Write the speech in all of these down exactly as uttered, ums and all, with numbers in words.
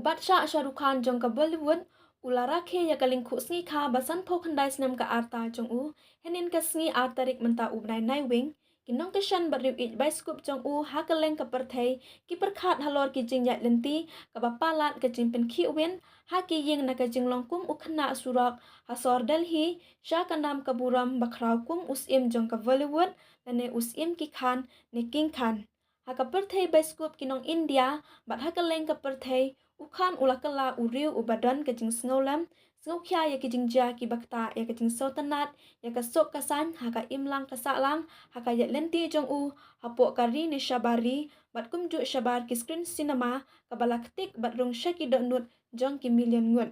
Badshah Shah Rukh Khan jong ka Bollywood u la rakhe ïa ka lyngkhuh sngi kha ba sanphew khyndai snem ka rta jong u, hynnin ka sngi ar tarik mynta u bnai Naiwieng, ki nongkyrshan bad riew ïeit bioscope jong u ha kylleng ka pyrthei ki pyrkhat halor ki jingïaid lynti kaba palat ka jingpynkhih win ha ki ïing na ka jinglong kum u khynnah surok ha sor Delhi sha ka nam ka burom ba khraw kum u syiem jong ka Bollywood, lane u syiem ki Khan ne King Khan. Ha ka pyrthei bioscope ki nong India bad ha kylleng ka pyrthei, u Khan u la kylla u riew uba don ka jingsngewlem sngewkhia ïa ki jingjia kiba ktah ïa ka jingsngewtynnat, ïa ka suk ka saiñ ha ka imlang ka sahlang ha ka ïaid lynti jong u, hapoh ka ri ne shabar ri bad kumjuh shabar ki screen cinema kaba la ktik bad rung sha ki dohnud jong ki million ngut.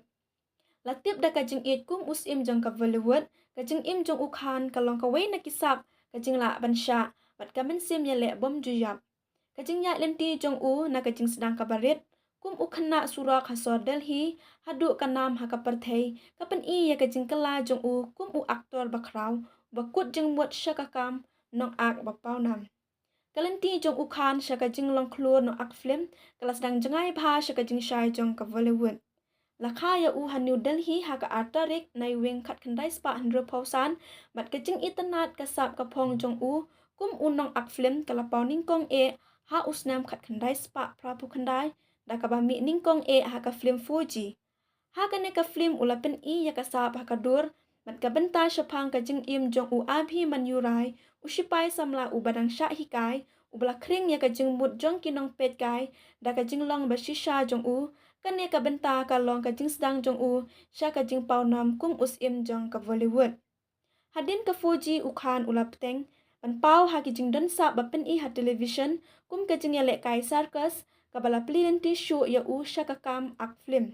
La tip da ka jingïeit kum u syiem jong ka Bollywood, ka jingim jong u Khan ka long kawei na ki sap ka jinglah ban shah bad ka mynsiem ïaleh bym ju ïap. Ka jingïaid lynti jong u na ka jingsdang kaba rit kum u khynnah surok ha sor Delhi haduh ka nam ha ka pyrthei ka pyni ïa ka jingkylla jong u kum u aktor ba khraw, ba kut jingmut sha ka kam nongak ba pawnam. Ka lynti jong u Khan sha ka jinglong khlur nongak film ka la sdang jngai bha sha ka jingshai jong ka Bollywood. La kha ïa u ha New Delhi ha ka ar tarik Naiwieng khatkhyndai spah hynriewphew san, bad ka jingitynnat ka sap ka phong jong u kum u nongak film ka la paw nyngkong eh ha u snem khatkhyndai spah phraphew khyndai, da kaba mih nyngkong eh ha ka film Fauji. Ha kane ka film u la pyni ïa ka sap ha ka dur bad ka bynta shaphang ka jingim jong u Abhimanyu Rai, u sipai samla uba dang shah hikai, uba la khring ïa ka jingmut jong ki nongpeitkai da ka jinglong ba shisha jong u. Kane ka bynta ka long ka jingsdang jong u sha ka jingpawnam kum u syiem jong ka Bollywood. Hadien ka Fauji u Khan u la bteng ban paw ha ki jingdon sap ba pyni ha television kum ka jingïalehkai circus kaba la plie lynti shuh ïa u sha ka kam ak film.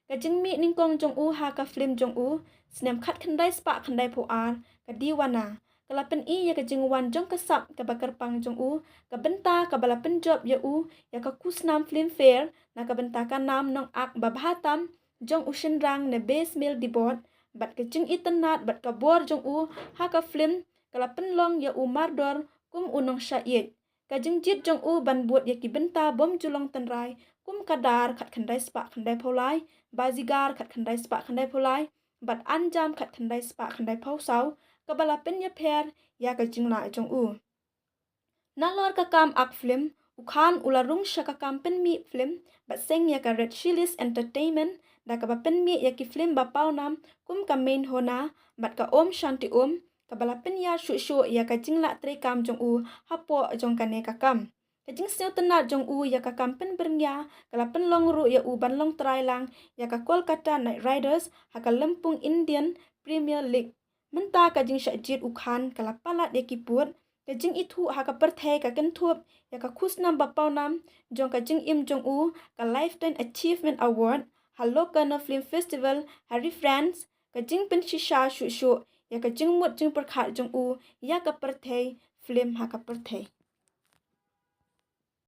Ka jingmih nyngkong jong u ha ka film jong u snem khatkhyndai spah khyndaiphew ar, ka Deewana, ka la pyni ïa ka jingwan jong ka sap kaba kyrpang jong u, ka bynta kaba la pynjop ïa u ïa ka khusnam Filmfare na ka bynta ka nam nongak ba bha tam jong u shynrang ne Best Male Debut, bad ka jingitynnat bad ka bor jong u ha ka film ka la pynlong ïa u mardor kum u nongshah ïeit. Ka jingjied jong u ban bud ïa ki bynta bym ju long tynrai kum Gadar khatkhyndai spah khyndaiphew lai, Baazigar khatkhyndai spah khyndaiphew lai, bad Anjaam khatkhyndai spah khyndaiphew saw, kaba la pynïapher ïa ka jinglah jong u. Nalor ka kam ak film, u Khan u la rung sha ka kam pynmih film bad seng ïa ka Red Chillies Entertainment, da kaba pynmih ïa ki film ba pawnam kum ka Main Hona bad ka Om Shanti Om, kaba la pynïar shuh shuh ïa ka jinglah treikam jong u hapoh jong kane ka kam. Ka jingsngewtynnat jong u ïa ka kam pynbyrngia ka la pynlong ruh ïa u ban long trai lang ïa ka Kolkata Knight Riders ha ka lympung Indian Premier League. Mynta ka jingshah jied u Khan ka la palat ïa ki pud, ka jingithuh ha ka pyrthei ka kynthup ïa ka khusnam ba pawnam jong ka jingim jong u, ka Lifetime Achievement Award ha Locarno Film Festival ha ri France, ka jingpynshisha shuh shuh ïa ka jingmut jingpyrkhat jong u ïa ka pyrthei film ha ka pyrthei.